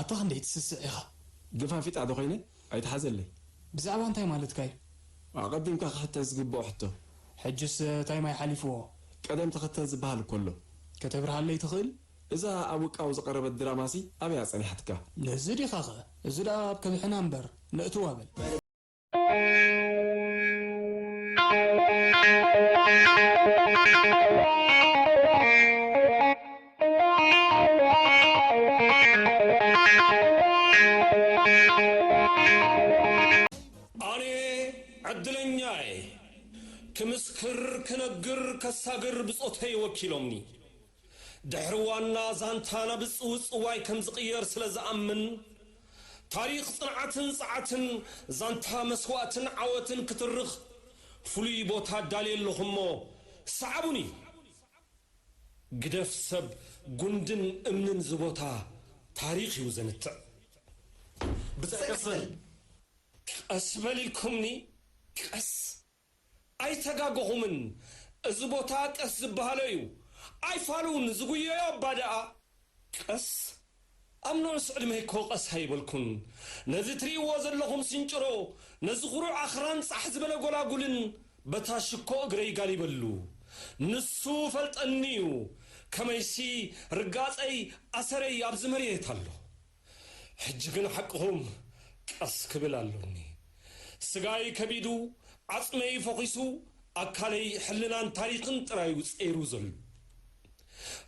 ኣታ ክንደይ ትስስዕ ኢኻ። ግፋፊጣ ዶ ኮይነ? ኣይትሓዘለይ። ብዛዕባ እንታይ ማለትካ እዩ? ኣቐዲምካ ክሕተት ዝግብኦ ሕቶ። ሕጅስ እንታይ ማይ ሓሊፍዎ? ቀደም ተኸተል ዝበሃል እኮ ኣሎ። ከተብርሃለይ ትኽእል? እዛ ኣብ ውቃው ዝቐረበት ድራማሲ ኣበይ ኣጸኒሓትካ? ነዚ ዲኻኸ? እዚ ደኣ ኣብ ከብሕና እምበር፣ ነእትዋ በል። ኣነ ዕድለኛ እየ። ክምስክር፣ ክነግር፣ ከሳግር ብጾተይ ወኪሎምኒ። ድሕሪ ዋና ዛንታ ናብ ጽውጽዋይ ከም ዝቕየር ስለ ዝኣምን፣ ታሪኽ ጽንዓትን ጸዓትን፣ ዛንታ መስዋእትን ዓወትን ክትርኽ ፍሉይ ቦታ ኣዳልየ ኣለኹ እሞ፣ ሰዓቡኒ። ግደፍ ሰብ፣ ጉንድን እምንን ዝቦታ ታሪኽ እዩ ዘንትዕ። ብጻይ ቀስ በል። ቀስ በል ኢልኩምኒ፣ ቀስ። ኣይተጋገኹምን። እዚ ቦታ ቀስ ዝበሃሎ እዩ። ኣይፋሉን ዝጉየዮ እባ ደኣ። ቀስ። ኣብ ንኡስ ዕድመይ እኮ ቀስ ኣይበልኩን። ነዚ ትርእይዎ ዘለኹም ስንጭሮ፣ ነዚ ኩሩዕ ኣኽራን ጻሕ ዝበለ ጎላጉልን በታ ሽኮ እግረይ ጋሊበሉ። ንሱ ፈልጠኒ እዩ። ከመይሲ ርጋጸይ ኣሰረይ ኣብዚ መሬት ኣሎ። ሕጂ ግን ሓቅኹም ቀስ ክብል ኣሎኒ። ስጋይ ከቢዱ፣ ዓጽመይ ፈኺሱ፣ ኣካለይ ሕልናን ታሪኽን ጥራዩ ጸይሩ ዘሎ።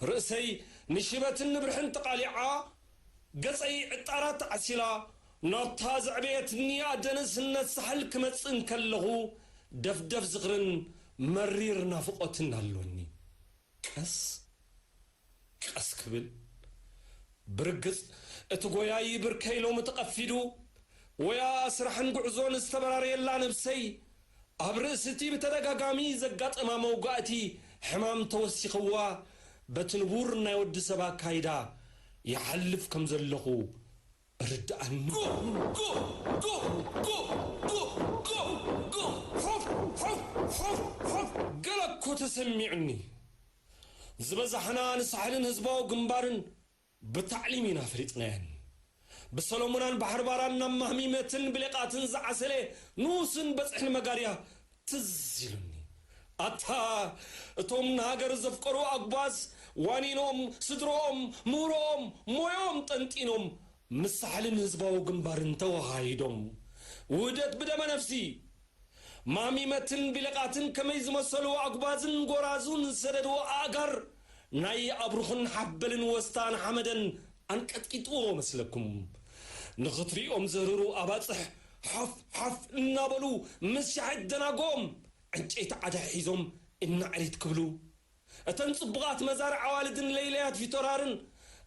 ርእሰይ ንሽበትን ንብርሕን ተቓሊዓ፣ ገጸይ ዕጣራ ተዓሲላ፣ ናብታ ዘዕበየትኒ ኣደ ንእስነት ሳሕል ክመጽእ እንከለኹ፣ ደፍደፍ ዝኽርን መሪር ናፍቖትን ኣሎኒ። ቀስ ቀስ ክብል። ብርግጽ፣ እቲ ጎያዪ ብርከይ ሎሚ ተቐፊዱ፣ ወያ ስራሕን ጉዕዞን ዝተበራረየላ ነብሰይ፣ ኣብ ርእሲ እቲ ብተደጋጋሚ ዘጋጠማ መውጋእቲ ሕማም ተወሲኽዋ፣ በቲ ንቡር ናይ ወዲ ሰብ ኣካይዳ ይሓልፍ ከም ዘለኹ ርድኣኒ። ገለ እኮ ተሰሚዑኒ። ዝበዛሕና ንሳሕልን ህዝባዊ ግንባርን ብታዕሊም ኢና ፈሊጥናየን። ብሰሎሙናን ባሕሪ ባራን ናብ ማህሚመትን ብሌቓትን ዝዓሰለ ንኡስን በጽሕን መጋርያ ትዝ ኢሉኒ። ኣታ እቶም ንሃገር ዘፍቀሩ ኣጉባዝ ዋኒኖም፣ ስድሮኦም፣ ምህሮኦም፣ ሞዮም ጠንጢኖም ምስ ሳሕልን ህዝባዊ ግንባርን ተወሃሂዶም ውህደት ብደመ ነፍሲ ማሚመትን ቢለቓትን ከመይ ዝመሰሉ ኣጉባዝን ጎራዙን ዝሰደድዎ ኣእጋር ናይ ኣብሩኽን ሓበልን ወስታን ሓመደን ኣንቀጥቂጥዎ መስለኩም። ንኽትሪኦም ዘህርሩ ኣባጽሕ ሓፍ ሓፍ እናበሉ ምስ ሻሒት ደናጎም ዕንጨይቲ ዓዳ ሒዞም እናዕሪት ክብሉ፣ እተን ጽቡቓት መዛርዕ ኣዋልድን ለይለያት ፊቶራርን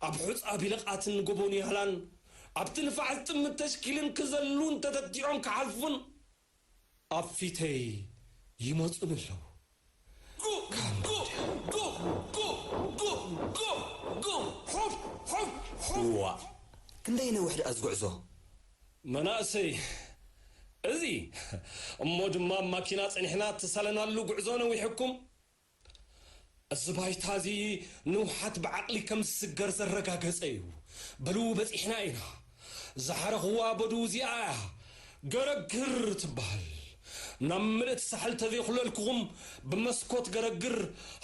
ኣብ ሑጻ ቢለቓትን ጎቦ ኒያላን ኣብቲ ንፋሕ ዝጥምት ተሽኪልን ክዘሉን ተተቲዖም ክሓልፉን ኣብ ፊተይ ይመጹኒ ኣለዉ። ካምቦድያ። ዋእ! ክንደይ ነዊሕ ደኣ እዚ ጉዕዞ? መናእሰይ፣ እዚ እሞ ድማ ኣብ ማኪና ጸኒሕና እተሳለናሉ ጉዕዞ ነዊሕኩም። እዚ ባይታ እዚ ንውሓት ብዓቕሊ ከም ዝስገር ዘረጋገጸ እዩ። በሉ በጺሕና ኢና። ዝሓረኽዋ በዱ እዚኣ እያ። ገረግር ትበሃል። ናብ ምልእቲ ሳሕል ተዘይኹለልክኹም ብመስኮት ገረግር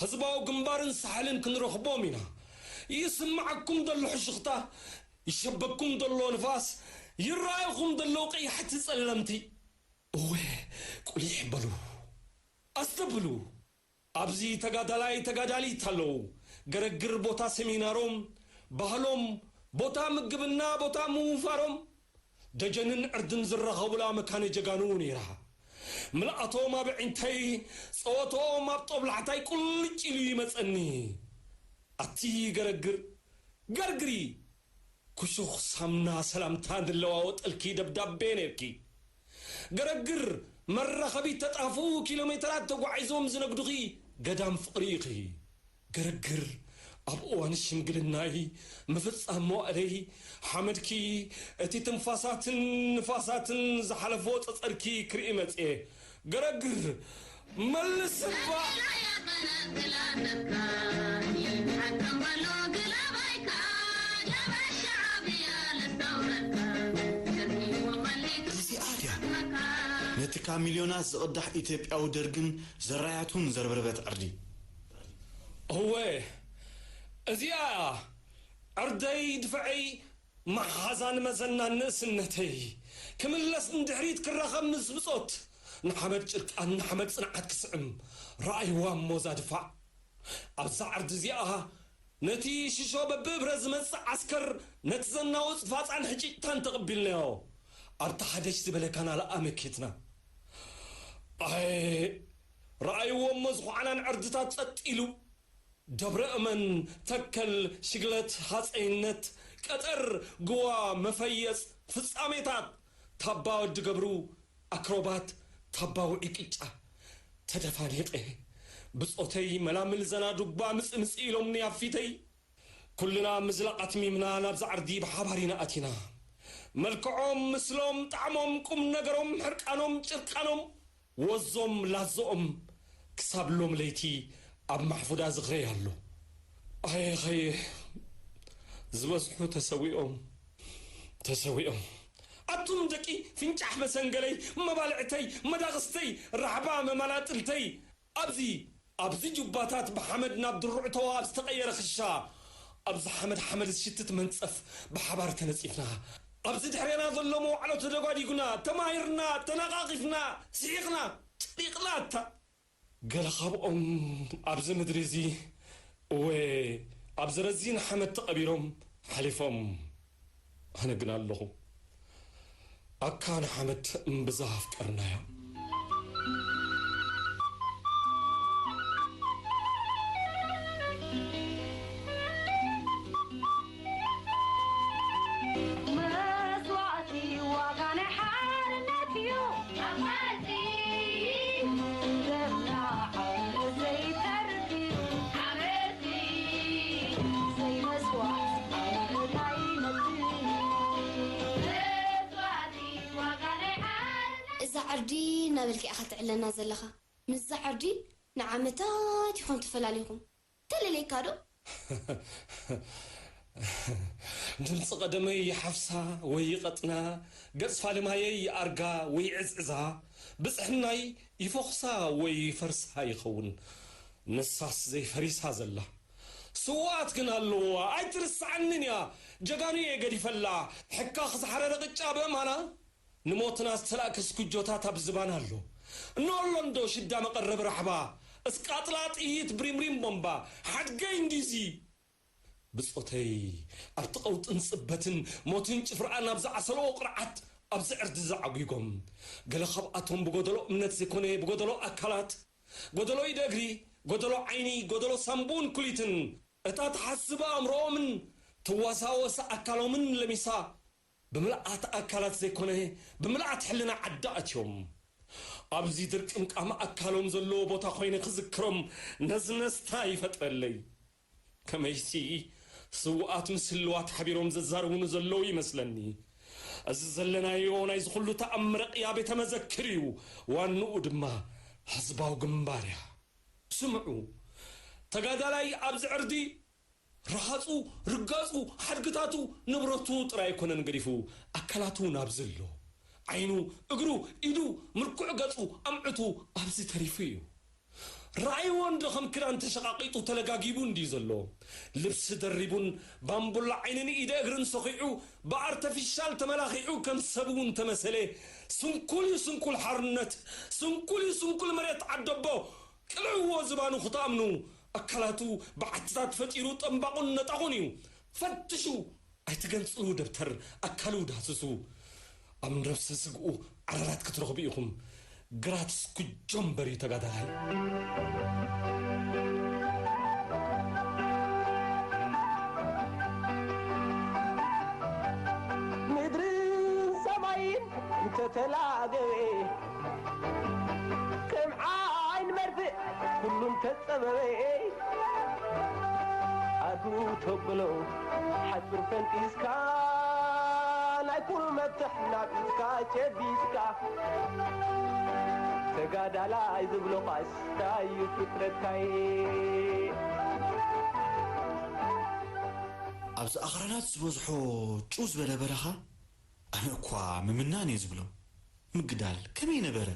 ህዝባዊ ግንባርን ሳሕልን ክንረኽቦም ኢና። ይስምዓኩም ዘሎ ሕሽኽታ፣ ይሸበኩም ዘሎ ንፋስ፣ ይረኣዩኹም ዘለዉ ቀያሕቲ ጸለምቲ። እወ፣ ቁሊሕ በሉ። ኣስተብህሉ። ኣብዚ ተጋዳላይ ተጋዳሊት ኣለዉ። ገረግር ቦታ ሰሚናሮም፣ ባህሎም፣ ቦታ ምግብና፣ ቦታ ምውፋሮም፣ ደጀንን ዕርድን ዝራኸቡላ መካነ ጀጋኑ ነይራ። ምልኣቶም ኣብ ኣዒንተይ፣ ጸወትኦም ኣብ ጦብላሕታይ ቁልጭ ኢሉ ይመጸኒ። ኣቲ ገረግር፣ ገርግሪ! ክሹኽ ሳምና ሰላምታ ንለዋወጠልኪ ደብዳቤ ነርኪ። ገረግር መራኸቢ ተጣፍኡ ኪሎ ሜተራት ተጓዒዞም ዝነግዱኺ ገዳም ፍቕሪ ኢኺ። ገረግር ኣብ እዋን ሽምግልናይ፣ ምፍጻም መዋእለይ፣ ሓመድኪ፣ እቲ ትንፋሳትን ንፋሳትን ዝሓለፎ ጸጸርኪ ክርኢ መጽየ። ገረግር፣ መልስ እባ! እዚኣ ድያ ነቲ ካብ ሚልዮናት ዝቕዳሕ ኢትዮጵያዊ ደርግን ዘራያቱን ዘርበርበት ዕርዲ? እወ፣ እዚኣ እያ። ዕርደይ ድፍዐይ መሓዛን መዘናን ንእስነተይ። ክምለስ ንድሕሪት ክራኸብ ምስ ብጾት፣ ንሓመድ ጭርቃን ንሓመድ ጽንዓት ክስዕም፣ ረኣይዋ እሞ እዛ ድፋዕ። ኣብዛ ዕርዲ እዚኣ፣ ነቲ ሽሾ በብእብረ ዝመጽእ ዓስከር፣ ነቲ ዘናውጽ ፋጻን ሕጭጭታን ተቐቢልናዮ። ኣብታ ሓደሽ ዝበለ ካናል ኣመኪትና። ኣየ፣ ረኣይዎ እሞ ዝኹዓናን ዕርድታት ጸጥ ኢሉ። ደብረ እመን፣ ተከል፣ ሽግለት፣ ሃጸይነት፣ ቀጠር፣ ግዋ፣ መፈየጽ፣ ፍጻሜታት፣ ታባ ወዲ ገብሩ፣ ኣክሮባት፣ ታባ ውዑይ ቅጫ። ተደፋኒቐ። ብጾተይ መላምል ዘና ዱባ ምጽእ ምጽእ ኢሎምኒ ኣብ ፊተይ። ኩልና ምዝላቕ ኣትሚምና ናብዛ ዕርዲ ብሓባር ኢና ኣቲና። መልክዖም፣ ምስሎም፣ ጣዕሞም፣ ቁም ነገሮም፣ ሕርቃኖም፣ ጭርቃኖም፣ ወዞም ላዞኦም ክሳብ ሎም ለይቲ ኣብ ማሕፉዳ ዝኽረይ ኣሎ። ኣየኸየ ዝበዝሑ ተሰዊኦም፣ ተሰዊኦም። ኣቱም ደቂ ፍንጫሕ መሰንገለይ፣ መባልዕተይ፣ መዳቕስተይ፣ ራሕባ መማላጥልተይ፣ ኣብዚ ኣብዚ ጁባታት ብሓመድ ናብ ድሩዕቶ ኣብ ዝተቐየረ ክሻ፣ ኣብዚ ሓመድ ሓመድ ዝሽትት መንጸፍ ብሓባር ተነጺፍና፣ ኣብዚ ድሕሬና ዘሎ መዋዕሎ ተደጓዲጉና፣ ተማሂርና፣ ተነቓቒፍና፣ ስሒቕና፣ ጨሊቕና፣ እታ ገለ ካብኦም ኣብዚ ምድሪ እዚ፣ እወ፣ ኣብዚ ረዚን ሓመድ ተቐቢሮም ሓሊፎም። ኣነ ግን ኣለኹ። ኣካ ንሓመድ እምብዛ ኣፍቀርናያ። መስዋእቲ ዋጋ ናይ ሓርነት እዩ። ኣማልቲ ደምና ዓወት ዘይተርፍ እዩ። ሓመድቲ ዘይመስዋእቲ ዓወት ኣይነትን እዩ። መስዋእቲ ዋጋ ናይ ሓርነት እዛ ዕርዲ እናበልካ ኢኻ ትዕለና ዘለኻ። ምስዛ ዕርዲ ንዓመታት ኢኹም ተፈላሊኹም። ተለልየካ ዶ? ድምፂ ቀደመይ ይሓፍሳ ወይ ይቐጥና፣ ገፅ ፋልማየይ ይኣርጋ ወይ ይዕዝዕዛ፣ ብፅሕናይ ይፎኽሳ ወይ ይፈርሳ ይኸውን። ንሳስ ዘይፈሪሳ ዘላ። ስውኣት ግን ኣለዋ፣ ኣይትርስዓንን እያ። ጀጋኑ እየ ገዲፈላ፣ ሕካኽ ዝሓረረ ቅጫ ብእማና። ንሞትና ዝተላእከ ስኩጆታት ኣብ ዝባና ኣሎ። እኖ ኣሎ እንዶ ሽዳ መቐረቢ ራሕባ፣ እስቃጥላ ጥይት ብሪምሪም ቦምባ፣ ሓድገይ እንዲዚ። ብጾተይ ኣብቲ ቀውጥን ጽበትን ሞትን ጭፍርኣን ኣብ ዝዓሰልኦ ቅርዓት ኣብዚ ዕርዲ ዝዓጒጎም። ገለ ካብኣቶም ብጎደሎ እምነት ዘይኮነ ብጎደሎ ኣካላት፣ ጎደሎ ኢደ እግሪ፣ ጎደሎ ዓይኒ፣ ጎደሎ ሳምቡን ኩሊትን፣ እታ ትሓስብ ኣእምሮኦምን ትዋሳወስ ኣካሎምን ለሚሳ፣ ብምልኣት ኣካላት ዘይኮነ፣ ብምልኣት ሕልና ዓዲ ኣትዮም። ኣብዚ ድርቅምቃም ኣካሎም ዘለዎ ቦታ ኮይነ ክዝክሮም ነዝነዝታ ይፈጥረለይ። ከመይሲ፣ ስዉኣት ምስ ህልዋት ሓቢሮም ዘዛርቡኒ ዘለዉ ይመስለኒ። እዚ ዘለናዮ ናይዚ ኩሉ ተኣምረ ቅያ ቤተ መዘክር እዩ። ዋንኡ ድማ ህዝባዊ ግንባር እያ። ስምዑ፣ ተጋዳላይ ኣብዚ ዕርዲ ረሃጹ፣ ርጋጹ፣ ሓድግታቱ፣ ንብረቱ ጥራይ ኣይኮነን ገዲፉ፣ ኣካላቱ እውን ኣብዚ ኣሎ። ዓይኑ፣ እግሩ፣ ኢዱ፣ ምልኩዕ ገጹ፣ ኣምዕቱ ኣብዚ ተሪፉ እዩ። ረኣይዎ እንዶ ከም ክዳን ተሸቓቒጡ ተለጋጊቡ እንድዩ ዘሎ። ልብሲ ደሪቡን ባምቡላ ዓይንን ኢደ እግርን ሰኺዑ ብኣርተፊሻል ተመላኺዑ ከም ሰብ እውን ተመሰለ። ስንኩል እዩ ስንኩል ሓርነት፣ ስንኩል እዩ ስንኩል መሬት ዓደቦ። ቅልዕዎ ዝባኑ ክትኣምኑ፣ ኣካላቱ ብዓትታት ፈጢሩ ጠምባቑን ነጣቑን እዩ። ፈትሹ፣ ኣይትገንጽሉ ደብተር ኣካሉ ዳህስሱ። ኣብ ነብሰ ስግኡ ዓረራት ክትረኽቡ ኢኹም። ግራት ስኩጆ እምበር እዩ ተጋዳላይ። ምድርን ሰማይን እንተተላገበ፣ ከም ዓይን መርፍእ ኩሉ እንተጸበበ፣ ተብሎ ሓጹር ፈንጢስካ ናይ ኩሉ መብትሕ ናቢስካ ጨቢስካ ተጋዳላይ ዝብሎ ቃስ ታዩ ፍጥረትካይ። ኣብዚ ኣኽራናት ዝበዝሖ ጭው ዝበለ በረኻ ኣነ እኳ ምምናን እየ ዝብሎ። ምግዳል ከመይ ነበረ?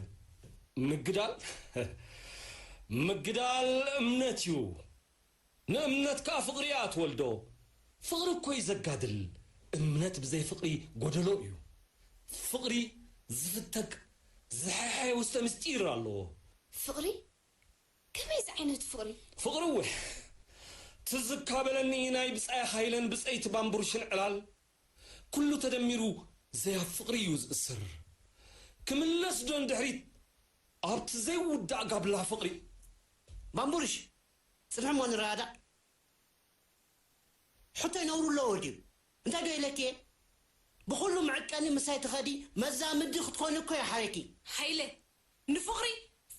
ምግዳል ምግዳል እምነት እዩ። ንእምነት ከኣ ፍቕሪ እያ ትወልዶ። ፍቕሪ እኮ እዩ ዘጋድል። እምነት ብዘይ ፍቕሪ ጎደሎ እዩ። ፍቕሪ ዝፍተግ ዝሐሐ ውስጠ ምስጢር ኣለዎ። ፍቕሪ ከመይ ዝዓይነቱ ፍቕሪ? ፍቕሪ እወ ትዝካ በለኒ ናይ ብጻይ ሃይለን ብጸይቲ ባምቡርሽን ዕላል ኩሉ ተደሚሩ ዘይ ኣብ ፍቕሪ እዩ ዝእስር። ክምለስ ዶ ንድሕሪት ኣብቲ ዘይውዳእ ጋብላ ፍቕሪ? ባምቡርሽ ጽንሕ እሞ ንረዳዳእ። ሕቶይ ነውሪ ኣለዎ ድዩ? እንታይ ዶ ኢለኪ እየ? ብኹሉ መዐቀኒ ምሳይ ትኸዲ መዛምዲ ክትኮኒ እኮ እየ ሓረኪ። ሃይለ ንፍቕሪ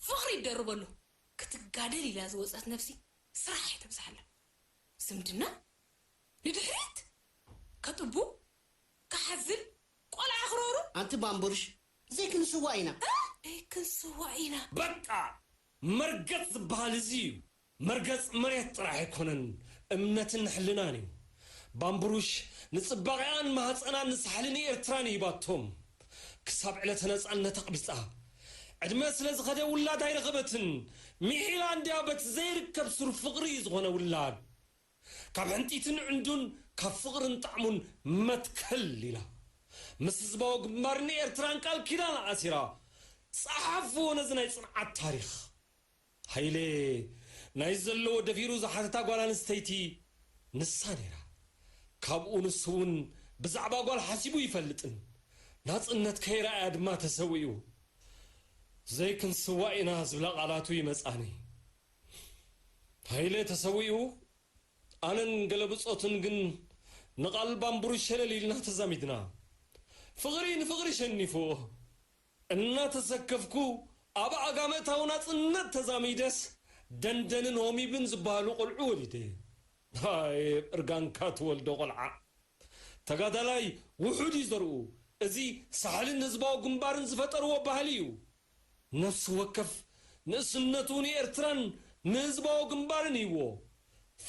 ፍቕሪ ይደርበሉ። ክትጋደል ኢላ ዝወጸት ነብሲ ስራሕ ኣይተብዝሓላ። ዝምድና ንድሕሪት ከጥቡ ክሓዝል ቆልዓ ክረሩ። ኣንቲ ባምቡርሽ ዘይክንስዋ ኢና። ኣይክንስዋ ኢና። በቃ መርገጽ ዝበሃል እዚ እዩ። መርገጽ መሬት ጥራሕ ኣይኮነን፣ እምነትን ሕልናን እዩ። ባምቡሩሽ ንጽባቐኣን ማህጸናን ንሳሕልን ኤርትራን ሂባቶም። ክሳብ ዕለተ ነጻነት ኣቕቢጻ። ዕድመ ስለ ዝኸደ ውላድ ኣይረኸበትን። ሚሒላ እንድያ በቲ ዘይርከብ ሱር ፍቕሪ ዝኾነ ውላድ። ካብ ሕንጢትን ዕንዱን ካብ ፍቕርን ጣዕሙን መትከል ኢላ። ምስ ህዝባዊ ግንባርን ኤርትራን ቃል ኪዳን ኣሲራ። ጸሓፍዎ ነዚ ናይ ጽንዓት ታሪኽ። ሃይለ ናይ ዘለዎ ደፊሩ ዝሓተታ ጓል ኣንስተይቲ ንሳ ነይራ። ካብኡ ንሱ እውን ብዛዕባ ጓል ሓሲቡ ይፈልጥን ናጽነት ከይረኣያ ድማ ተሰዊኡ። ዘይክንስዋ ኢና ዝብላ ቃላቱ ይመጻኒ። ሃይለ ተሰዊኡ ኣነን ገለ ብጾትን ግን ንቓል ባምቡር ሸለል ኢልና ተዛሚድና። ፍቕሪ ንፍቕሪ ሸኒፍዎ። እናተሰከፍኩ ኣብ ኣጋ ምእታው ናጽነት ተዛሚደስ ደንደንን ሆሚብን ዝበሃሉ ቆልዑ ወሊደ። ሃየ እርጋንካ ትወልዶ ቆልዓ። ተጋዳላይ ውሑድ እዩ ዘርኡ። እዚ ሳሕልን ህዝባዊ ግንባርን ዝፈጠርዎ ባህሊ እዩ። ነፍሲ ወከፍ ንእስነቱ ንኤርትራን ንህዝባዊ ግንባርን ይዎ።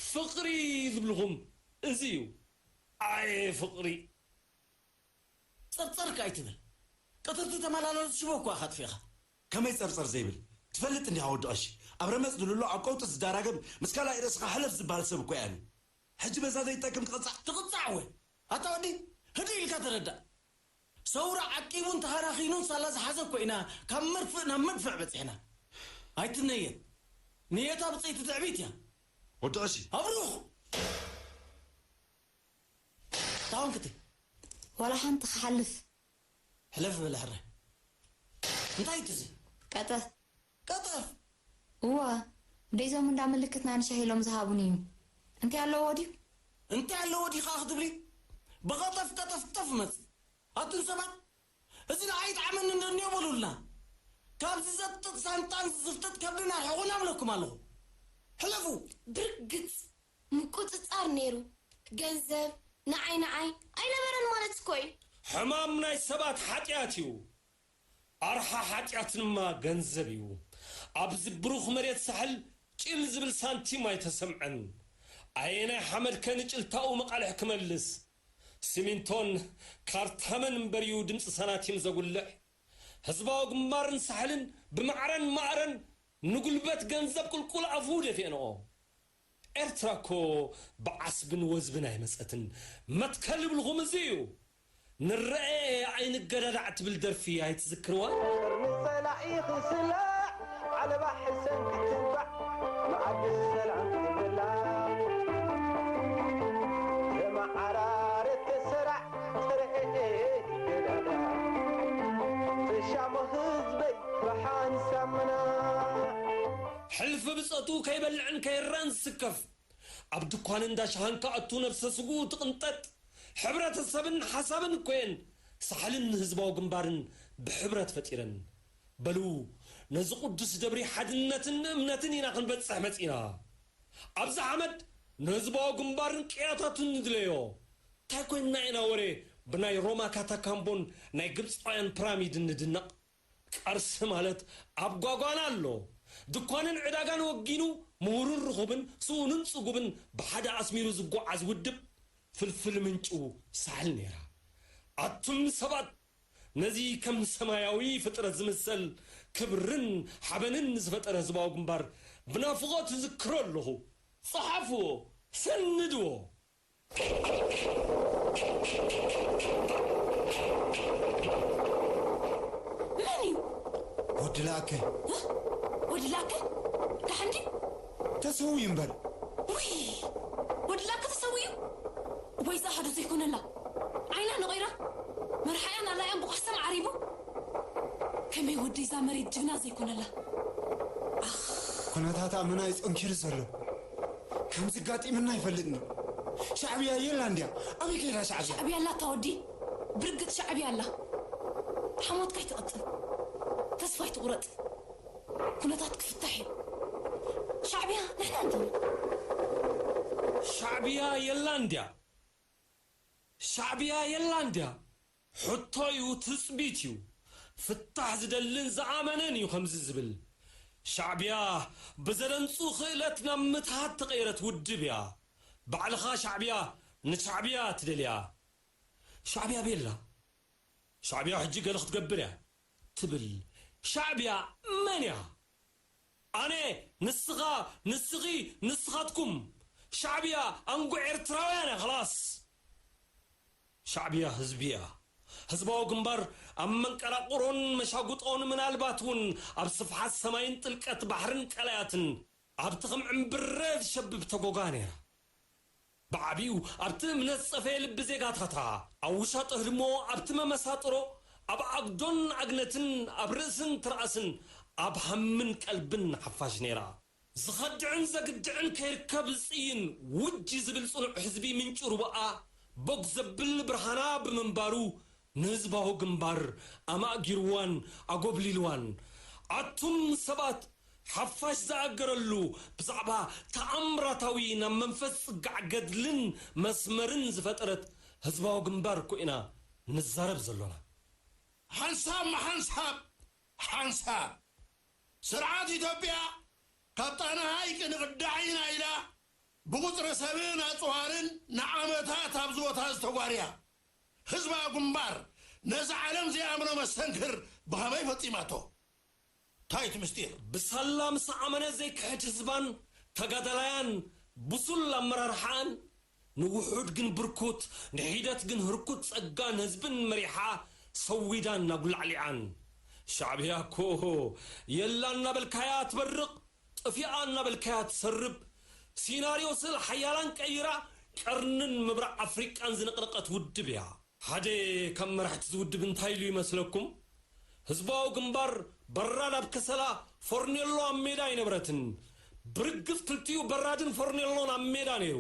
ፍቕሪ ዝብልኹም እዚ እዩ። ኣየ ፍቕሪ። ጸርጸር ከኣ ኣይትበል። ቀትርቲ ተመላለሱ ሽቦ እኳ ኢኻ ኣጥፊእኻ። ከመይ ጸርጸር ዘይብል? ትፈልጥ እንዲኻ ወዲ ቀሺ። ኣብ ረመጽ ድልሎ ኣብ ቀውጢ ዝዳራገብ ምስ ካልኣይ ርእስኻ ሕለፍ ዝበሃል ሰብ እኮ እየ ኣነ። ሕጂ በዛ ዘይትጠቅም ትቕጻዕ። ትቕጻዕ እወ። ኣታ ወዲ ህድእ ኢልካ ተረዳእ። ሰውራ ዓቂቡን ተሃራኺኑን ሳላ ዝሓዘ እኮ ኢና ካብ መርፍእ ናብ መድፍዕ በጺሕና። ኣይትነየት። ንየታ ብጸይቲ ትዕቢት እያ። ወዲ ቀሺ። ኣብሩኽ። ታውን ክትይ ዋላ ሓንቲ ክሓልፍ። ሕለፍ በለ ሕራይ። እንታይ እዩ እዚ? ቀጠፍ። ቀጠፍ? እዋ ደይዞም እንዳ ምልክትና ንሻሂ ኢሎም ዝሃቡኒ እዩ። እንታይ ኣለዎ ድዩ? እንታይ ኣለዎ ድዩ ከዓ ክትብሊ? ብቐጠፍ ቀጠፍ ጠፍ መጽ ኣቱም ሰባት እዚ ንዓይ ይጥዓመኒ እንዶ እኒኦ በሉልና። ካብዚ ዘጥጥ ሳንጣን ዝፍጥጥ ከብድና ርሕቑና እብለኩም ኣለኹ። ሕለፉ። ብርግጽ ምቁጽጻር ነይሩ። ገንዘብ ንዓይ ንዓይ ኣይነበረን ማለት እኮ እዩ። ሕማም ናይ ሰባት ሓጢኣት እዩ። ኣርሓ ሓጢኣት ድማ ገንዘብ እዩ። ኣብዚ ብሩኽ መሬት ሳሕል ጭል ዝብል ሳንቲም ኣይተሰምዐን። ኣየናይ ሓመድከ ንጭልታኡ መቓልሕ ክመልስ? ሲሚንቶን ካርታመን እምበር እዩ ድምፂ ሳናቲም ዘጉልሕ። ህዝባዊ ግንባርን ሳሕልን ብማዕረን ማዕረን ንጉልበት ገንዘብ ቁልቁል ኣፉ ደፊአንኦ። ኤርትራ እኮ ብዓስብን ወዝብን ኣይመጸትን። መትከል ይብልኹም እዚ እዩ። ንረኤ ኣይንገዳዳዕ ትብል ደርፊ ኣይትዝክርዋ? ቅርኒ ጸላኢ ክስላዕ ዓለባ ሕሰን ክትባዕ መኣዲ ሰላም ክትብላዕ ተመዓራረት ተሰራዕ ተረኤ ይገዳዳዕ ተሻሞ ህዝበይ ብሓንሳብ ምናዕ። ሕልፊ ብጸቱ ከይበልዕን ከይረን ዝስከፍ ኣብ ድኳን እንዳ ሸሃን ክኣቱ ነብሰ ስግኡ ትቕንጠጥ ሕብረተሰብን ሓሳብን እኮ እየን ሳሕልን ህዝባዊ ግንባርን ብሕብረት ፈጢረን። በሉ ነዚ ቅዱስ ደብሪ ሓድነትን እምነትን ኢና ክንበጽሕ መጺእና። ኣብዚ ሓመድ ንህዝባዊ ግንባርን ቅያታቱን ንድለዮ። እንታይ ኮይንና ኢና ወረ ብናይ ሮማ ካታካምቦን ናይ ግብፃውያን ፒራሚድን ንድነቕ? ቃልሲ ማለት ኣብ ጓጓና ኣሎ። ድኳንን ዕዳጋን ወጊኑ ምሁርን ርኹብን ስኡንን ጽጉብን ብሓደ ኣስሚሩ ዝጓዓዝ ውድብ ፍልፍል ምንጩ ሳሕል ነይራ። ኣቱም ሰባት ነዚ ከም ሰማያዊ ፍጥረት ዝምሰል ክብርን ሓበንን ዝፈጠረ ህዝባዊ ግንባር ብናፍቖት እዝክሮ ኣለኹ። ጸሓፍዎ፣ ሰንድዎ። መን እዩ? ወዲ ለኣከ ወዲ ለኣከ? ደሓን ድዩ? ተሰውዩ እምበር። ውይ! ወዲ ለኣከ ተሰውዩ? ወይ ዝኣሃዱ ዘይኮነላ ዓይና ነቒራ መርሓያን ኣላያን ብቋሰም ዓሪቡ። ከመይ ወደይ እዛ መሬት ጅግና ዘይኮነላ? ኣኽ! ኩነታት ኣመና እዩ ጸንኪሩ ዘሎ። ከምዚ ጋጢምና ኣይፈልጥን። ሻዕብያ የላ እንድያ። ኣበይ ከይዳ ሻዕብያ? ሻዕብያ ኣላ እታ ወዲ። ብርግጽ ሻዕብያ ኣላ። ሓሞትካ ኣይትቐጥብ። ተስፋ ኣይትቑረጽ። ኩነታት ክፍታሕ እዩ። ሻዕብያ ንሕና እንዲና። ሻዕብያ የላ እንድያ። ሻዕብያ የላ እንድያ። ሕቶ እዩ፣ ትጽቢት እዩ። ፍታሕ ዝደልን ዝኣመነን እዩ ከምዚ ዝብል። ሻዕብያ ብዘደንጹ ክእለት ናብ ምትሃት ተቐይረት ውድብ እያ። ባዕልኻ ሻዕብያ ንሻዕብያ ትደልያ። ሻዕብያ ቤላ፣ ሻዕብያ ሕጂ ገለ ክትገብር እያ ትብል። ሻዕብያ መን እያ? ኣነ፣ ንስኻ፣ ንስኺ፣ ንስኻትኩም። ሻዕብያ ኣንጉዕ ኤርትራውያን እያ፣ ኸላስ። ሻዕብያ ህዝቢ እያ። ህዝባዊ ግንባር ኣብ መንቀራቕሮን መሻጉጦን፣ ምናልባት እውን ኣብ ስፍሓት ሰማይን ጥልቀት ባሕርን ቀላያትን ኣብቲ ከም ዕምብረ ዝሸብብ ተጎጋ ነይራ። ብዓቢኡ ኣብቲ እምነት ዝጸፈየ ልቢ ዜጋታታ፣ ኣብ ውሻጦ ህድሞ፣ ኣብቲ መመሳጥሮ፣ ኣብ ኣግዶን ኣግነትን፣ ኣብ ርእስን ትርኣስን፣ ኣብ ሃምን ቀልብን ሓፋሽ ነይራ። ዝኸድዕን ዘግድዕን ከይርከብ ዝጽይን ውጂ ዝብል ጽኑዕ ህዝቢ ምንጪ ሩባኣ ቦግ ዘብል ብርሃና ብምንባሩ ንህዝባዊ ግንባር ኣማእጊርዋን ኣጎብሊልዋን። ኣቱም ሰባት ሓፋሽ ዝኣገረሉ ብዛዕባ ተኣምራታዊ ናብ መንፈስ ጽጋዕ ገድልን መስመርን ዝፈጠረት ህዝባዊ ግንባር እኮ ኢና ንዛረብ ዘሎና። ሓንሳብ ሓንሳብ ሓንሳብ ስርዓት ኢትዮጵያ ካብ ጣና ሃይቅ ንቕዳሕ ኢና ኢላ ብቁፅሪ ሰብን ኣፅዋርን ንዓመታት ኣብዚ ቦታ ዝተጓርያ ህዝባዊ ግንባር ነዚ ዓለም ዘይኣምኖ መስተንክር ብኸመይ ፈፂማቶ? እንታይ እቲ ምስጢር? ብሳላ ምስ ኣመነ ዘይክሕድ ህዝባን ተጋዳላያን ብሱል ኣመራርሓኣን ንውሑድ ግን ብርኩት ንሒደት ግን ህርኩት ጸጋን ህዝብን መሪሓ ሰዊዳን ናጉላዕሊዓን። ሻዕብያ እኮ የላ እናበልካያ ትበርቕ፣ ጠፊኣ እናበልካያ ትሰርብ፣ ሲናርዮ ስእል ሓያላን ቀይራ ቀርንን ምብራቕ ኣፍሪቃን ዝነቕነቐት ውድብ እያ። ሓደ ካብ መራሕቲ እዚ ውድብ እንታይ ኢሉ ይመስለኩም? ህዝባዊ ግንባር በራድ ኣብ ከሰላ፣ ፎርኔሎ ኣብ ሜዳ ኣይነበረትን። ብርግጽ ክልቲኡ በራድን ፎርኔሎን ኣብ ሜዳ ነይሩ።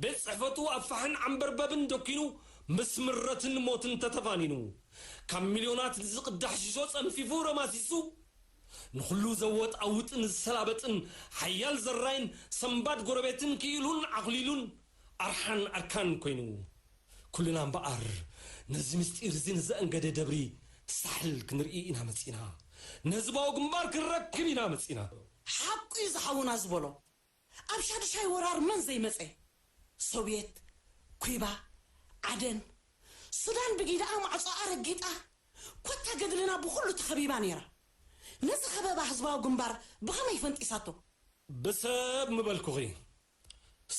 ቤት ጽሕፈቱ ኣብ ፋሕን ዓንበርበብን ደኪኑ ምስ ምረትን ሞትን ተተፋኒኑ። ካብ ሚልዮናት ንዝቕዳሕ ሽሾ ጸንፊፉ ረማሲሱ ንኹሉ ዘወጣውጥን ዝሰላበጥን ሓያል ዘራይን ሰንባድ ጎረቤትን ክኢሉን ዓኹሊሉን ኣርሓን ኣርካን ኮይኑ። ኩልና እምበኣር ነዚ ምስጢር እዚ ንዘእንገደ ደብሪ ሳሕል ክንርኢ ኢና መጺና። ንህዝባዊ ግንባር ክንረክብ ኢና መጺና። ሓቁ እዩ ዝሓውና ዝበሎ። ኣብ ሻድሻይ ወራር መን ዘይመጸ? ሶብየት፣ ኩባ፣ ዓደን፣ ሱዳን ብጊዳኣ ማዕጾኣ ረጊጣ ኮታ ገድልና ብኹሉ ተኸቢባ ነይራ። ነዚ ከበባ ህዝባዊ ግንባር ብኸመይ ፈንጢሳቶ? ብሰብ ምበልኩኺ።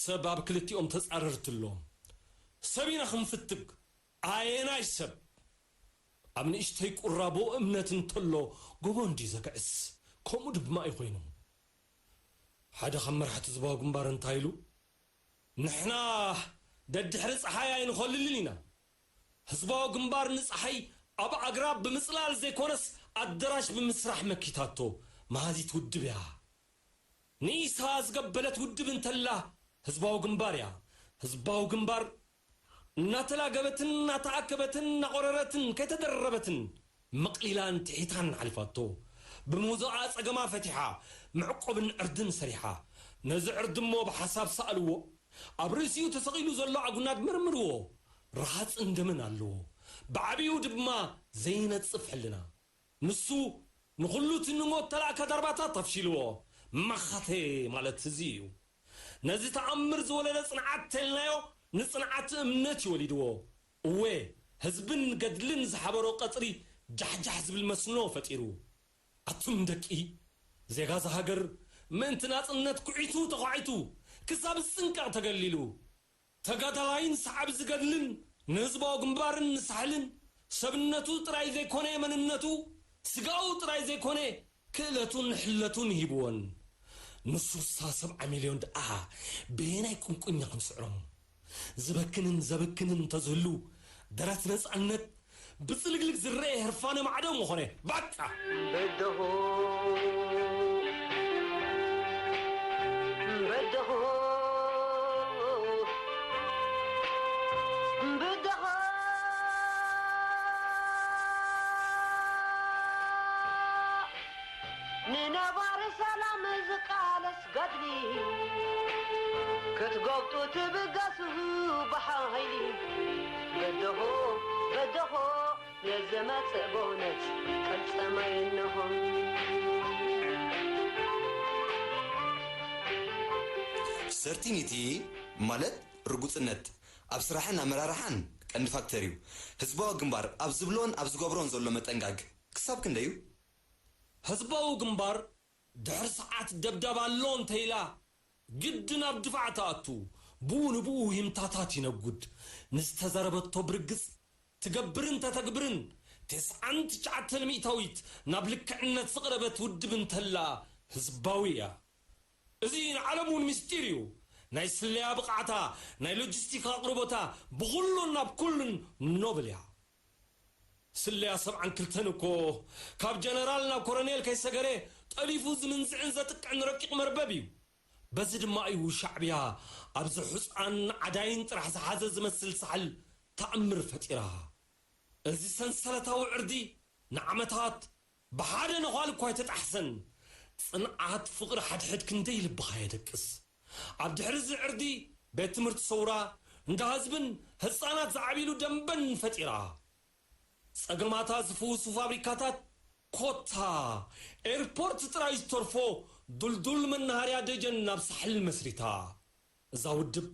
ሰብ ኣብ ክልቲኦም ተጻረርቲ ኣሎ። ሰብ ኢና ክንፍትግ። ኣየናይ ሰብ? ኣብ ንእሽተይ ቁራቦ እምነት እንተሎ ጎቦ እንድዩ ዘግዕስ። ከምኡ ድማ እዩ ኮይኑ። ሓደ ካብ መራሕቲ ህዝባዊ ግንባር እንታይ ኢሉ? ንሕና ደድሕሪ ጸሓይ ኣይንኾልልን ኢና። ህዝባዊ ግንባር ንጸሓይ ኣብ ኣግራብ ብምጽላል ዘይኮነስ ኣደራሽ ብምስራሕ መኪታቶ መሃዚት ውድብ እያ። ንኢሳ ዝገበለት ውድብ እንተላ ህዝባዊ ግንባር እያ። ህዝባዊ ግንባር እናተላገበትን እናተኣከበትን እናቖረረትን ከይተደረበትን መቕሊላን ትሒታን ሓሊፋቶ። ብሙዞኣ ጸገማ ፈቲሓ፣ መዕቆብን ዕርድን ሰሪሓ። ነዚ ዕርዲ እሞ ብሓሳብ ሰኣልዎ። ኣብ ርእሲኡ ተሰቒሉ ዘሎ ኣጉናድ መርምርዎ። ረሃጽን ደምን ኣለዎ። ብዓቢኡ ድማ ዘይነጽፍ ሕልና። ንሱ ንኹሉ እቲ ንሞት ተላእከ ዳርባታት ኣፍሺልዎ። መኸተ ማለት እዚ እዩ። ነዚ ተኣምር ዝወለደ ጽንዓት ተልናዮ፣ ንጽንዓት እምነት እዩ ወሊድዎ። እወ፣ ህዝብን ገድልን ዝሓበሮ ቀጽሪ ጃሕጃሕ ዝብል መስኖ ፈጢሩ። ኣቱም ደቂ፣ ዜጋ እዛ ሃገር ምእንቲ ናጽነት ኩዒቱ ተዃዒቱ ክሳብ ዝጽንቀቕ ተገሊሉ። ተጋዳላይን ሰዓቢ ዝገድልን ንህዝባዊ ግንባርን ንሳሕልን ሰብነቱ ጥራይ ዘይኮነ መንነቱ፣ ስጋኡ ጥራይ ዘይኮነ ክእለቱን ሕለቱን ሂብዎን። ንሱሳ ሰብዓ ሚልዮን ደኣ በየናይ ቁንቁኛ ክንስዕሮም? ዝበክንን ዘብክንን እንተዝህሉ፣ ደረት ነጻነት ብጽልግልግ ዝረኤ ህርፋነ ማዕዶ ምኾነ። ባቃ! በደኹ፣ በደኹ፣ በደኹ። ንነባሪ ሰላም ዝቃለስ ገድሊ ክትጎብጡ ትብገሱ ብሓይሊ። በደኹ፣ በደኹ፣ ንዝመጽእ ብእውነት ቅልጽመይ እንሆ። ሰርቲኒቲ ማለት ርጉጽነት ኣብ ስራሕን ኣመራርሓን ቀንዲ ፋክተር እዩ። ህዝባዊ ግንባር ኣብ ዝብሎን ኣብ ዝገብሮን ዘሎ መጠንጋግ ክሳብ ክንደይ እዩ? ህዝባዊ ግንባር ድሕሪ ሰዓት ደብዳብ ኣሎ እንተ ኢላ ግድን ኣብ ድፋዕ ትኣቱ። ብኡ ንብኡ ሂምታታት ይነጉድ። ንዝተዛረበቶ ብርግጽ ትገብርን ተተግብርን ተስዓን ትሽዓተን ሚእታዊት ናብ ልክዕነት ዝቐረበት ውድብ እንተላ ህዝባዊ እያ። እዚ ንዓለም እውን ምስጢር እዩ። ናይ ስለያ ብቕዓታ፣ ናይ ሎጂስቲክ ኣቕርቦታ ብኹሉን ናብ ኩሉን ኖብል እያ። ስለያ ሰብዓን ክልተን እኮ ካብ ጀነራል ናብ ኮረኔል ከይሰገረ ጠሊፉ ዝምንዝዕን ዘጥቅዕን ረቂቕ መርበብ እዩ። በዚ ድማ እዩ ሻዕብያ ኣብዚ ሑጻን ዓዳይን ጥራሕ ዝሓዘ ዝመስል ሳሕል ተኣምር ፈጢራ። እዚ ሰንሰለታዊ ዕርዲ ንዓመታት ብሓደ ነዃል እኳ ኣይተጣሕሰን። ጽንዓት ፍቕሪ ሓድሕድ ክንደይ ልብኻ የደቅስ። ኣብ ድሕሪ እዚ ዕርዲ ቤት ትምህርቲ ሰውራ፣ እንዳ ህዝብን ህጻናት ዝዓብይሉ ደንበን ፈጢራ። ጸገማታ ዝፍውሱ ፋብሪካታት ኮታ ኤርፖርት ጥራይ ዝተርፎ ዱልዱል መናሃርያ ደጀን ናብ ሳሕል መስሪታ። እዛ ውድብ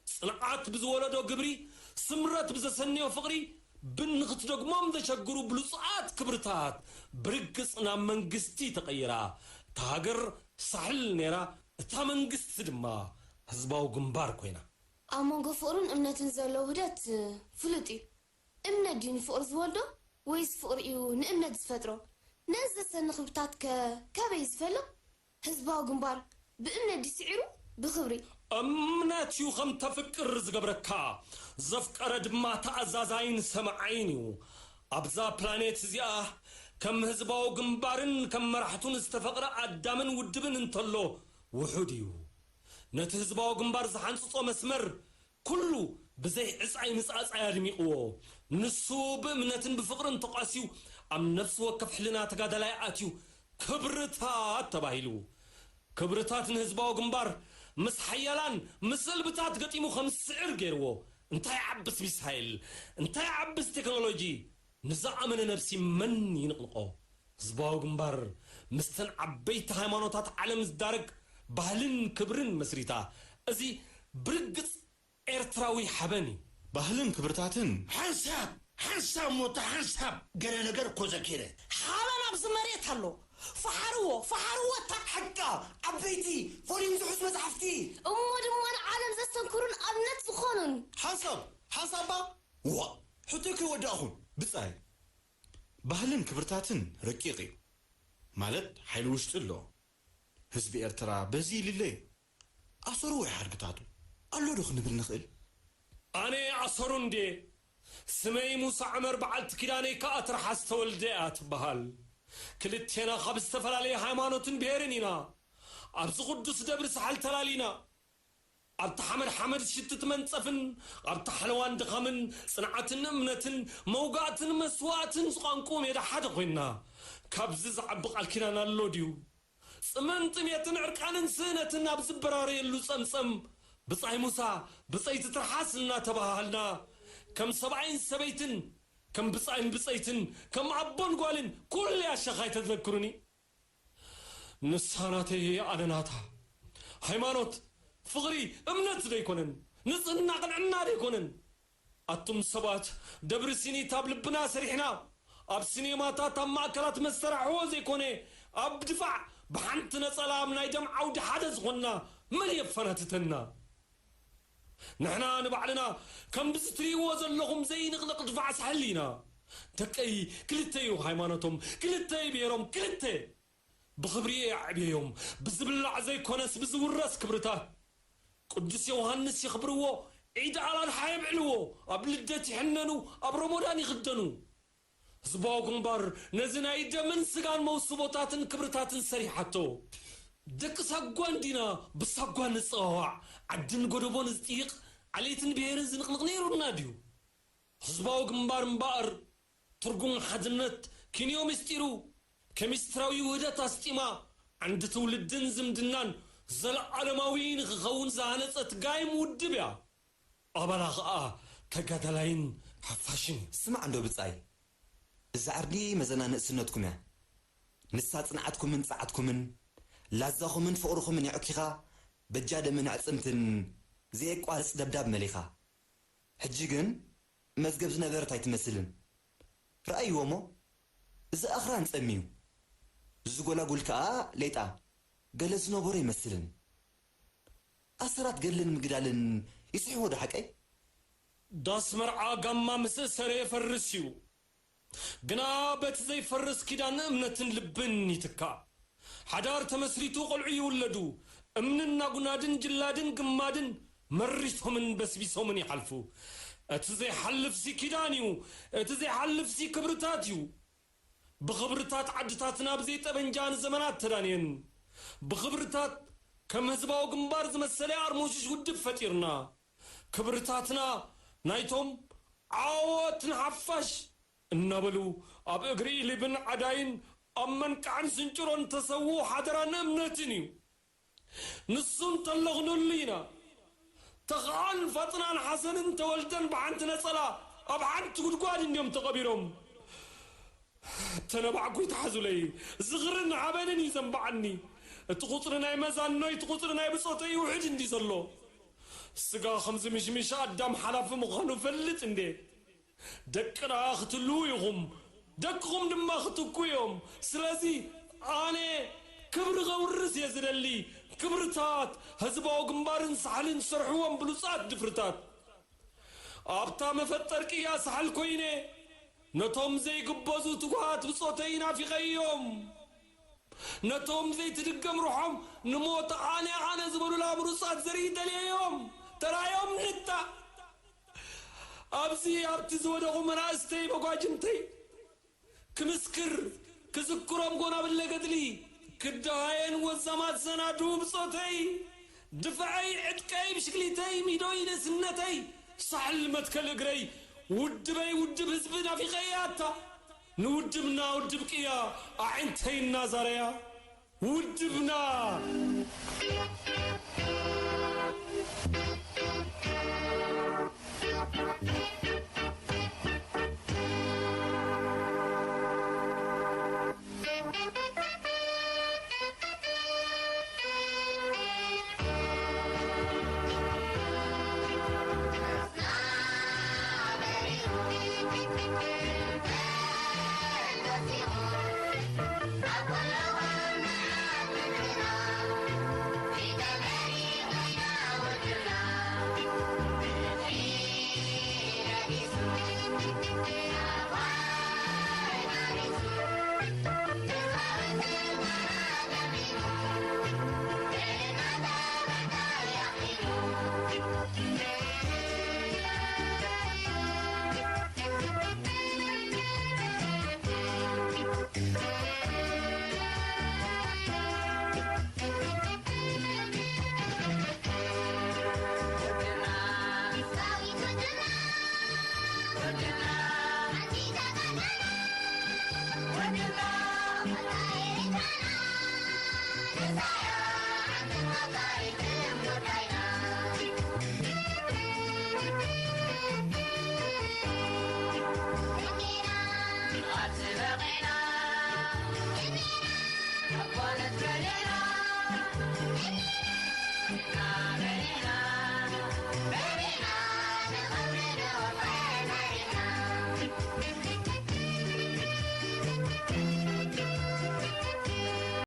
ጽንዓት ብዝወለዶ ግብሪ፣ ስምረት ብዘሰንዮ ፍቕሪ፣ ብን ክትደግሞም ዘሸግሩ ብሉጻት ክብርታት ብርግጽ ናብ መንግስቲ ተቐይራ። እታ ሃገር ሳሕል ነይራ፣ እታ መንግስቲ ድማ ህዝባዊ ግንባር ኮይና። ኣብ መንጎ ፍቕርን እምነትን ዘሎ ውህደት ፍሉጥ እዩ። እምነት ድዩ ንፍቕሪ ዝወልዶ ወይስ ፍቕሪ እዩ ንእምነት ዝፈጥሮ? ነዚ ዘሰኒ ክብርታት ከ ካበይ እዩ ዝፈልቕ? ህዝባዊ ግንባር ብእምነት ድዩ ስዒሩ? ብኽብሪ። እምነት እዩ ከም ተፍቅር ዝገብረካ፣ ዘፍቀረ ድማ ተኣዛዛይን ሰማዓይን እዩ። ኣብዛ ፕላኔት እዚኣ ከም ህዝባዊ ግንባርን ከም መራሕቱን ዝተፈቕረ ኣዳምን ውድብን እንተሎ ውሑድ እዩ። ነቲ ህዝባዊ ግንባር ዝሓንጽጾ መስመር ኩሉ ብዘይ ዕጻይ ምጻጻይ ኣድሚቕዎ። ንሱ ብእምነትን ብፍቕርን ተቋስዩ ኣብ ነፍሲ ወከፍ ሕልና ተጋዳላይ ኣትዩ ክብርታት ተባሂሉ። ክብርታት ንህዝባዊ ግንባር ምስ ሓያላን ምስ እልብታት ገጢሙ ከም ዝስዕር ገይርዎ። እንታይ ዓብስ ሚሳይል፣ እንታይ ዓብስ ቴክኖሎጂ፣ ንዝኣመነ ነብሲ መን ይንቕንቖ? ህዝባዊ ግንባር ምስተን ዓበይቲ ሃይማኖታት ዓለም ዝዳረግ ባህልን ክብርን መስሪታ። እዚ ብርግጽ ኤርትራዊ ሓበን እዩ። ባህልን ክብርታትን ሓንሳብ ሓንሳብ ሞታ ሓንሳብ ገለ ነገር እኮ ዘኪረ። ሓበን ኣብዚ መሬት ኣሎ። ፈሓርዎ ፈሓርዎ እታ ሓቃ ዓበይቲ ቮሊም ዝሑዝ መጽሓፍቲ። እሞ ድማ ንዓለም ዘስተንክሩን ኣብነት ዝኾኑን። ሓንሳብ ሓንሳባ ዋ ሕቶይ ከይወዳእኹም። ብጻይ ባህልን ክብርታትን ረቂቕ እዩ። ማለት ሓይሊ ውሽጢ ኣሎ። ህዝቢ ኤርትራ በዚ ይልለ እዩ። ኣሰሩ ወይ ሓድግታቱ ኣሎ ዶ ክንብል ንኽእል? ኣነ ኣሰሩ እንድየ። ስመይ ሙሳ ዑመር በዓልቲ ኪዳነይ ከኣ ትርሓስ ተወልደ እያ ትበሃል። ክልቴና ካብ ዝተፈላለየ ሃይማኖትን ብሄርን ኢና። ኣብዚ ቅዱስ ደብሪ ሳሕል ተላሊና። ኣብቲ ሓመድ ሓመድ ሽትት መንጸፍን ኣብቲ ሓለዋን ድኻምን ጽንዓትን እምነትን መውጋእትን መስዋእትን ዝቋንቁ ሜዳ ሓደ ኮይንና። ካብዚ ዝዓቢ ቃል ኪዳን ኣሎ ድዩ? ጽመን ጥሜትን ዕርቃንን ስእነትን ኣብ ዝበራረየሉ ጸምጸም ብጻይ ሙሳ፣ ብጸይቲ ትርሓስ እናተባሃሃልና፣ ከም ሰብኣይን ሰበይትን፣ ከም ብጻይን ብጸይትን፣ ከም ኣቦን ጓልን፣ ኩሉ ኣሸኻይ ተዘክሩኒ። ንሳ ናተይ፣ ኣነ ናታ። ሃይማኖት፣ ፍቕሪ፣ እምነት ደይኮነን፣ ንጽህና ቅንዕና ደይኮነን። ኣቱም ሰባት፣ ደብሪ ሲኒት ኣብ ልብና ሰሪሕና፣ ኣብ ሲኔማታት፣ ኣብ ማእከላት መስተ ራሕዎ ዘይኮነ፣ ኣብ ድፋዕ ብሓንቲ ነጸላ ኣብ ናይ ደም ዓውዲ ሓደ ዝኾንና መን የፈናትተና? ንሕና ንባዕልና ከምዚ ትርእይዎ ዘለኹም ዘይንቕነቕ ድፋዕ ሳሕል ኢና። ደቀይ ክልተ እዩ ሃይማኖቶም፣ ክልተ እዩ ብሄሮም፣ ክልተ። ብኽብሪ ኣዕብየዮም፣ ብዝብላዕ ዘይኮነስ ብዝውረስ ክብርታት። ቅዱስ ዮሃንስ የኽብርዎ፣ ዒድ ኣል ኣድሓ የብዕልዎ፣ ኣብ ልደት ይሕነኑ፣ ኣብ ረሞዳን ይኽደኑ። ህዝባዊ ግንባር ነዚ ናይ ደምን ስጋን መውስቦታትን ክብርታትን ሰሪሓቶ። ደቂ ሳጓ እንዲና ብሳጓ ንጸዋዋዕ፣ ዓድን ጎደቦን ዝጥይቕ፣ ዓሌትን ብሄርን ዝንቕንቕ ነይሩና ድዩ? ህዝባዊ ግንባር እምበኣር፣ ትርጉም ሓድነት፣ ክንዮ ምስጢሩ፣ ኬሚስትራዊ ውህደት ኣስጢማ፣ ዓንዲ ትውልድን ዝምድናን ዘለኣለማዊ ንኽኸውን ዝሃነጸት ጋይም ውድብ እያ። ኣባላ ኸኣ ተጋዳላይን ሓፋሽን እዩ። ስማዕ እንዶ ብጻይ፣ እዛ ዕርዲ መዘና ንእስነትኩም እያ። ንሳ ጽንዓትኩምን ጸዓትኩምን፣ ላዛኹምን ፍቕርኹምን የዕኪኻ፣ በጃ ደምን ኣዕጽምትን ዘየቋርጽ ደብዳብ መሊኻ። ሕጂ ግን መዝገብ ዝነበረት ኣይትመስልን። ረኣይዎ እሞ፣ እዚ ኣኽራን ጸምዩ፣ እዚ ጎላጉል ከኣ ሌጣ፣ ገለ ዝነበሮ ኣይመስልን። ኣሰራት ገድልን ምግዳልን ይስሕዎ ዶ ሓቀይ? ዳስ መርዓ ጋማ ምስ እሰረ ይፈርስ እዩ። ግና በቲ ዘይፈርስ ኪዳን እምነትን ልብን ይትካእ። ሓዳር ተመስሪቱ ቆልዑ ይውለዱ። እምንን ናጉናድን ጅላድን ግማድን መሪቶምን በስቢሶምን ይሓልፉ። እቲ ዘይሓልፍሲ ኪዳን እዩ። እቲ ዘይሓልፍሲ ክብርታት እዩ። ብኽብርታት ዓድታትና ብዘይ ጠበንጃ ንዘመናት ተዳንየን። ብኽብርታት ከም ህዝባዊ ግንባር ዝመሰለ ኣርሞሽሽ ውድብ ፈጢርና። ክብርታትና ናይቶም ዓወት ንሓፋሽ እናበሉ ኣብ እግሪ ኢሊብን ዓዳይን ኣብ መንቃዕን ስንጭሮን ተሰውኡ ሓደራን እምነትን እዩ። ንሱ እንተሎ ክንህሉ ኢና። ተኽኣን ፋጥናን ሓሰንን ተወልደን ብሓንቲ ነጸላ ኣብ ሓንቲ ጉድጓድ እንድዮም ተቐቢሮም። ተነባዕኩ ይትሓዙለይ፣ ዝኽርን ሓበንን እዩ ዘንብዓኒ። እቲ ቁጽሪ ናይ መዛኖይ፣ እቲ ቁጽሪ ናይ ብጾተይ ውሕድ እንዲ ዘሎ። ስጋ ከምዚ ምሽምሽ ኣዳም ሓላፊ ምዃኑ ፈልጥ እንዴ? ደቅና ክትልዉ ኢኹም፣ ደቅኹም ድማ ክትኩ እዮም። ስለዚ ኣነ ክብሪ ከውርስ እየ ዝደሊ። ክብርታት ህዝባዊ ግንባርን ሳሕልን ዝሰርሕዎም ብሉጻት ድፍርታት። ኣብታ መፈጠር ቅያ ሳሕል ኮይነ፣ ነቶም ዘይግበዙ ትጉሃት ብጾተይ ናፊቐዮም። ነቶም ዘይትድገም ሩሖም ንሞት ኣነ ኣነ ዝበሉላ ምሩጻት ዘርኢ ደልየዮም። ተራዮም ንታ ኣብዚ ኣብቲ ዝወደቑ መናእስተይ መጓጅምተይ ክምስክር ክዝክሮም ጎናብለ ገድሊ ክደሃየን ወዛማት ዘናድዉ ብጾተይ ድፍዐይ ዕጥቀይ ብሽክሊተይ ሚዶይ ንእስነተይ ሳሕል መትከል እግረይ ውድበይ ውድብ ህዝቢ ናፊቐያ ኣታ ንውድብና ውድብ ቅያ ኣዒንተይ እናዛረያ ውድብና